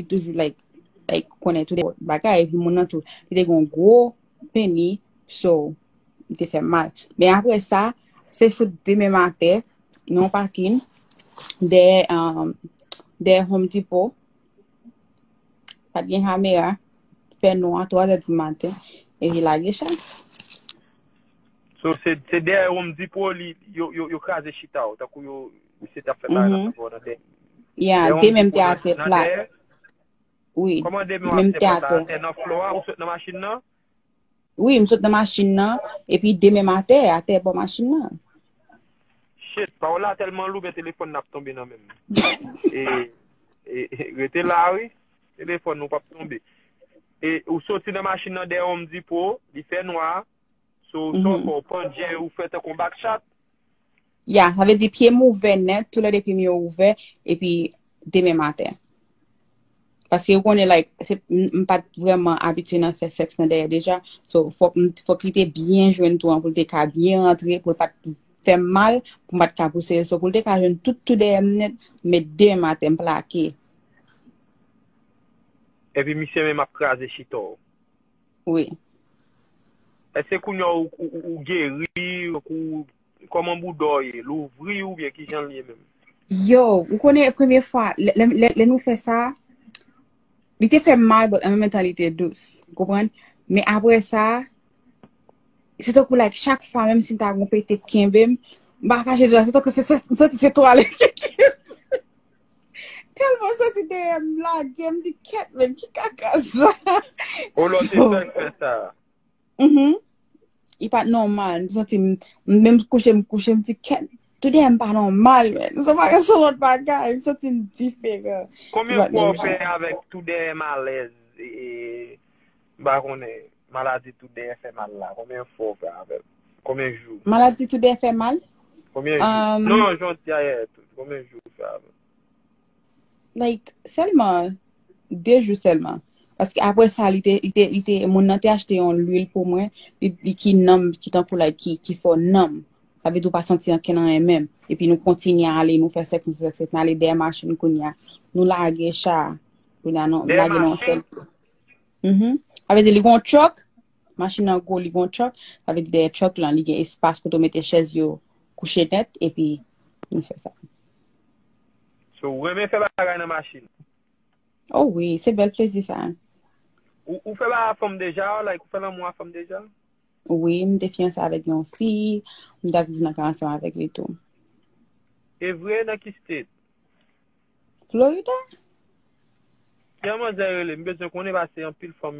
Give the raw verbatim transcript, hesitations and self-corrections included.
li toujou, like, like, konnen tout bagay, epi moun nan tou, li te gen yon gwo peni, so, li te fè m mal. Men apre sa, se fout demen maten, nan yon pakin, dèyè, um, dèyè Home Depot, pa t gen kamera, fè nwa, twa zè di maten, epi lage chay. So, se, se dèyè Home Depot, li, yo, yo, yo kraze chita w, tankou yo, misye t ap fè bagay nan fè nan dèyè. Ya, demen m te atè plat. Wi. Kòman demen w atè plat? Atè nan flò a, ou sot nan machin nan? Wi, m sot nan machin nan, epi demen m atè, atè bò machin nan. Shit, pawòl la tèlman lou, men telefòn nan ap tonbe nan men m. E, e, e, rete la, wi. Telefòn ou p ap tonbe. E, ou soti nan machin nan dèyè Home Depot, li fè nwa, so, sa w fè, ou pandye, ou fè tankou yon bakchat. Ya, sa vle di pye m ouvè nèt, toulède pye m yo ouvè, epi demen m atè. Paske ou konnen, like, se, m, m pa t vrèman abitye nan fè sèks nan dèyè deja. So, fòk, m, fòk li te byen jwenn tou an pou l te ka byen rantre, pou l pa t fè m mal, pou m pa t ka pouse l. So, pou l te ka jwenn tout, tout dèyè m nèt, m met demen m atè, m plake. Epi misye menm ap kraze chita w. Wi. Èske kounye a ou, ou, ou, ou geri, ou, kòman bouda w ye? Louvri oubyen kijan l ye menm? Yo, ou konnen premye fwa, lè, lè, lè, lè nou fè sa, li te fè m mal, but an menm tan li te dous. Ou konprann? Men apre sa, se tankou, like, chak fwa, menm si m ta gon pete kenbe m, m pa kache di w, se tankou se, se, m santi se twalèt ki kenbe m. Tèlman m santi dèyè m lage, m di, "Kèt, menm ki kaka sa?" O lò te fè l fè sa. Mhm. Li pa t nòmal. M santi m, m menm kouche, m kouche, m di, "Kèt, tout dèyè m pa nòmal, men." Se pa, se yon lòt bagay, m santi m diferan. Konbyen fwa w fè avèk tout dèyè malèz, e, e, m pa konnen, maladi tout dèyè fè mal la? Konbyen fwa w fè avè l? Konbyen jou? Maladi tout dèyè fè mal? Konbyen jou? Um, non, jodi a yè tou. Konbyen jou w fè avè l? Like, sèlman de jou sèlman. Paske apre sa, li te, li te, li te, moun nan te achte yon lwil pou mwen, li, li ki nanm, ki tankou, like, ki, ki fè w nanm. Sa vle di w pa santi ankenn anyen menm. Epi nou kontinye ale, nou fè sèks, nou fè sèks, n ale dèyè machin kounye a. Nou lage cha. Kounye a, nou lage nan yon sèl. Mhm. Sa vle di, li gon truck, machin nan gwo, li gon truck, sa vle di dèyè truck lan, li gen espas kote w mete chèz yo kouche nèt, epi nou fè sa. So, ou renmen fè bagay nan machin? Oh wi, se bèl plezi sa. Ou, ou fè bagay a fanm deja, like, ou fè lanmou a fanm deja? Wi, m te fiyanse avèk yon fi, m t ap viv nan kay ansanm avèk li tou. E vre, nan ki state? Florida. Jan manzè rele, m bezwen konnen paske anpil fanm